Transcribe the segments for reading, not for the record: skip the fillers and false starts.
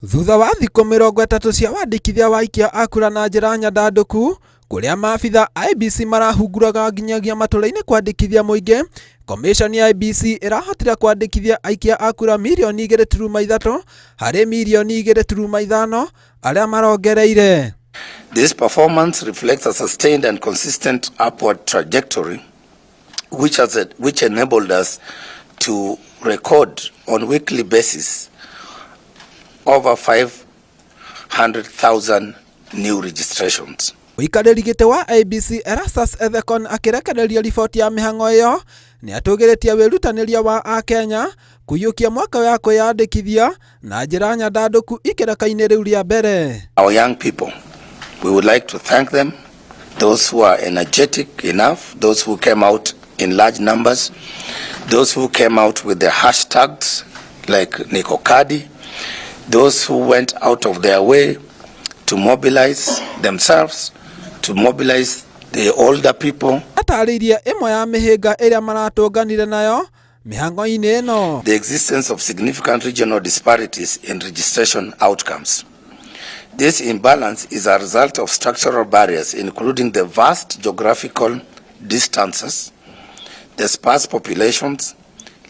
Thutha wa thikũ 30 cia wandĩkithia wa aikia a kura na njĩra nyandandũku, kũrĩa maabitha a IEBC marahunguraga nginyagia matũra-inĩ kwandĩkithia mũingĩ, Commission ya IEBC ĩrahotire kwandĩkithia aikia a kura mirioni 2.3 harĩ mirioni 2.5 arĩa marongereire. This performance reflects a sustained and consistent upward trajectory which enabled us to record on weekly basis over 500,000 new registrations. Mũikarĩri gĩtĩ wa IEBC Erastus Ethekon akĩrekereria riboti ya mĩhang'o ĩyo nĩ atũgĩrĩtie wĩrutanĩria wa akenya kũiyũkia mwaka wa kwĩyandĩkithia na njĩra nyandandũku ikereka-inĩ rĩu rĩa mbere. Our young people, we would like to thank them, those who are energetic enough, those who came out in large numbers, those who came out with the hashtags like Niko Kadi, those who went out of their way to mobilize themselves, to mobilize the older people. Atarĩirie ĩmwe ya mĩhĩnga ĩrĩa maratũnganire nayo mĩhang'o-inĩ ĩno. The existence of significant regional disparities in registration outcomes. This imbalance is a result of structural barriers, including the vast geographical distances, the sparse populations,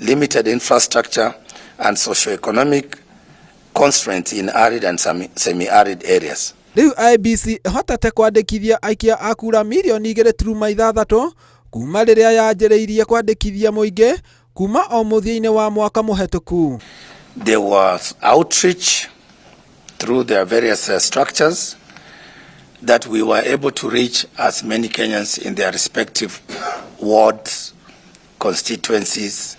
limited infrastructure, and socioeconomic constraints in arid and semi-arid areas. Rĩu IEBC ĩhotete kwandĩkithia aikia a kura mirioni 2.6 kuma rĩrĩa yanjĩrĩirie kwandĩkithia mũingĩ kuma o mũthia-inĩ wa mwaka mũhetũku. There was outreach through their various structures that we were able to reach as many Kenyans in their respective wards, constituencies,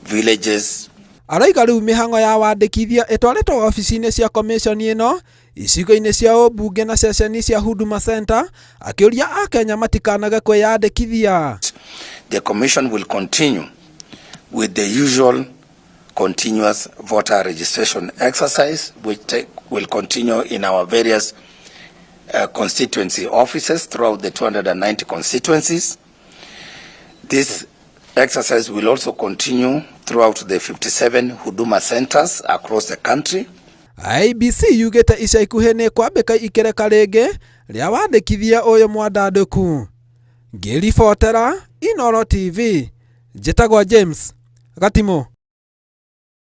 villages. Arauga rĩu mĩhang'o ya wandĩkithia ĩtwarĩtwo wabici-inĩ cia commission ĩno icigo-inĩ cia ũmbunge na ceceni cia Huduma Center, akĩũria akenya matikanage kwĩyandĩkithia. The commission will continue with the usual continuous voter registration exercise, which will continue in our various constituency offices throughout the 290 constituencies. This exercise will also continue throughout the 57 Huduma centers across the country. IEBC yugĩte ica ikuhĩ nĩ kwambĩka ikereka rĩngĩ rĩa wandĩkithia ũyũ mwandandũku. Ngĩribotera Inooro TV, njĩtagwo James Gatimũ.